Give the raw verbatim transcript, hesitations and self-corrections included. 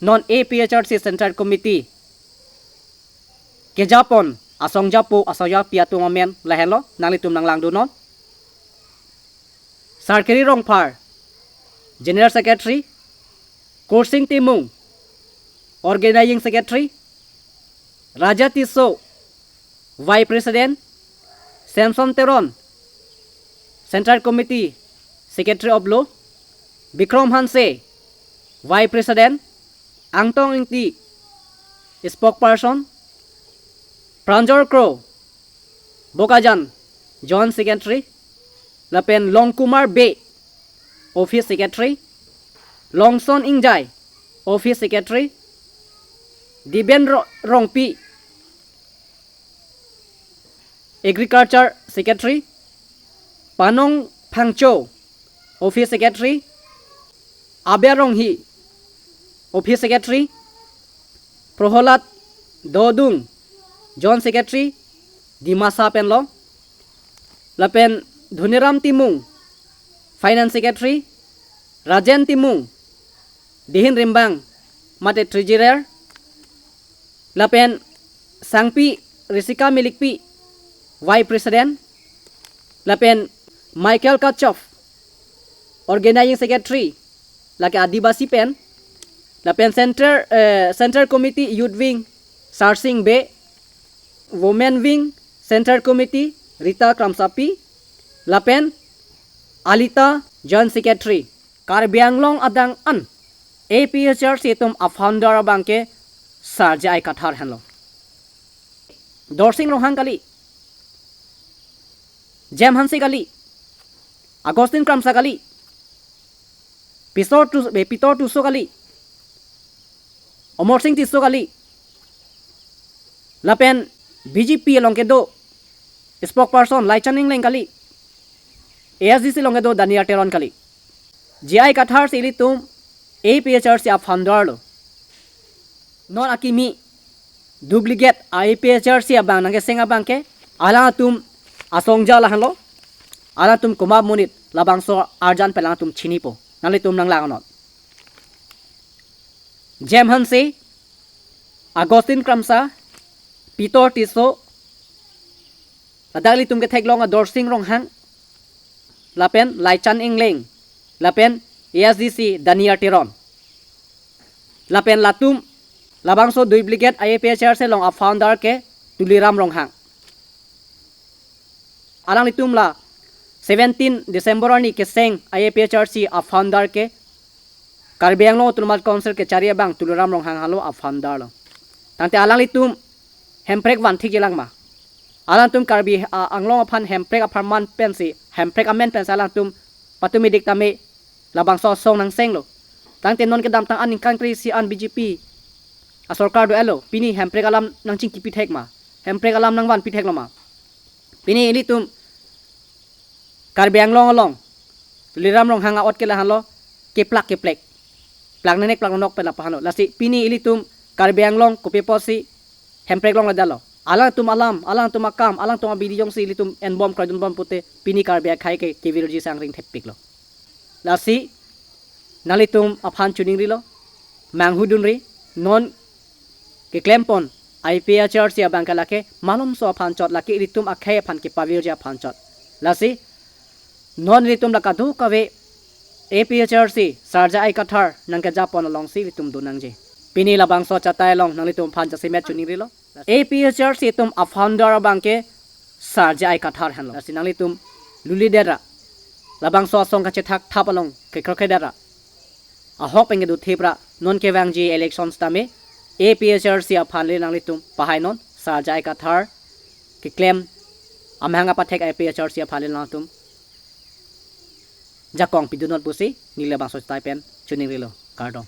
Non A P H R C Central Committee kejapon asong japo asong japi atum amen lahenlo, nanglitum nanglangdunnon. Sarkiri Rongphar, General Secretary, Kursing Timung, Organizing Secretary, Raja Tisso, Vice President, Samson Teron, Central Committee Secretary of Law, Bikrom Hanse, Vice President, Angtong Ingti, Spokesperson, Pranjal Kro, Bokajan, Joint Secretary, lapen Longkumar Bey, Office Secretary, Longson Ingjai, Office Secretary, Diben Ro-, Rongpi, Agriculture Secretary, Panong Phangcho, Office Secretary, Abia Ronghi, Office Secretary, Proholad Dodung, Joint Secretary, Dimasa penlo, lapen Dhoniram Timung, Finance Secretary, Rajen Timung, Dihin Rimbang, mate Treasurer, lapen Sangpi Risika Milikpi, Vice President, lapen Michael Kachov, Organizing Secretary, lake Adivasi pen, lapen Center, eh, Central Committee Youth Wing, Sarsing Bey, Women Wing, Central Committee, Rita Kramsapi, lapen Alita, Joint Secretary. Karbi Anglong adang an A P H R C atum a-founder abangke Sar J I Kathar henlo. Dorsing Ronghang kali, Jem Hanse kali, Augustine Kramsa kali, Pisor Tus-, eh, Pitor Tisso kali, Amarsing Tisso kali, lapen B J P along kedo spokesperson Laichan Engleng kali, A S D C along kedo Daniel Teron kali. J I Kathar si ilitum A P H R C a-founder lo. Non akimi duplicate a-A P H R C abang nangkeseng abangke alangtum asong ja lahenlo. Alangtum komat amonit, labangso arjan pen alangtum chinipo. Nanglitum nanglangnon. Jem Hanse, Augustine Kramsa, Pitor Tisso, ladak ilitum ketheklong a-Dorsing Ronghang, lapen Laichan Engleng, lapen A S D C Daniel Teron, lapen latum labangso duplicate a-A P H R C along a-founder ke Tuliram Ronghang. Alanglitum la seventeen December arni keseng a-A P H R C a-founder ke Karbi Anglong Autonomous Council kechari abang Tuliram Ronghang henlo a-founder lo. Tangte alanglitum hemprek vanthik jelang ma? Alangtum Karbi, a, Anglong aphan hemprek apharman pensi, hemprek amen pensi alangtum patumedik tame labangso asong nangsenglo. Tangte non kedamtang aningkan kre-isi an B J P asorkar do-etlo, pini hemprek alam nangchingkipithek ma? Hemprek alam nangvanpitheklo ma? Pini ilitum Karbi Anglong along Tuliram Ronghang a-ot ke lahenlo, keplak keplek, plak nenek plak nonok pen lapahanlo. Lasi pini ilitum Karbi Anglong kopi apotsi hemprek longledetlo? Alangtum alam, alangtum akam, alangtum abidi jongsi ilitum enbom kraidunbom pute pini Karbi akhei ke kevirji sangring thepiklo. Lasi nanglitum aphan choningrilo, manghudunri, non keklempon A P H R C abangke lake malomso aphan chot, lake ilitum akhei aphan kepavirji aphan chot. Lasi non ilitum la kadokave A P H R C Sar J I Kathar nangkejapon alongsi ilitum donangji. Pini labangso achatai along nanglitum aphan jasemet choningrilo. A P H R C atum a-founder abangke Sar J I Kathar henlo. Lasi nanglitum lulidet ra, labangso asong kachethak thap along kekrokredet ra, ahok pen kedothip ra, non kevangji election sitame A P H R C aphan le nanglitum pahainon, Sar J I Kathar keklem amahang apathek A P H R C aphan le nangtum jakong pidunnon pusi neli labangso achatai pen choningrilo, kardom.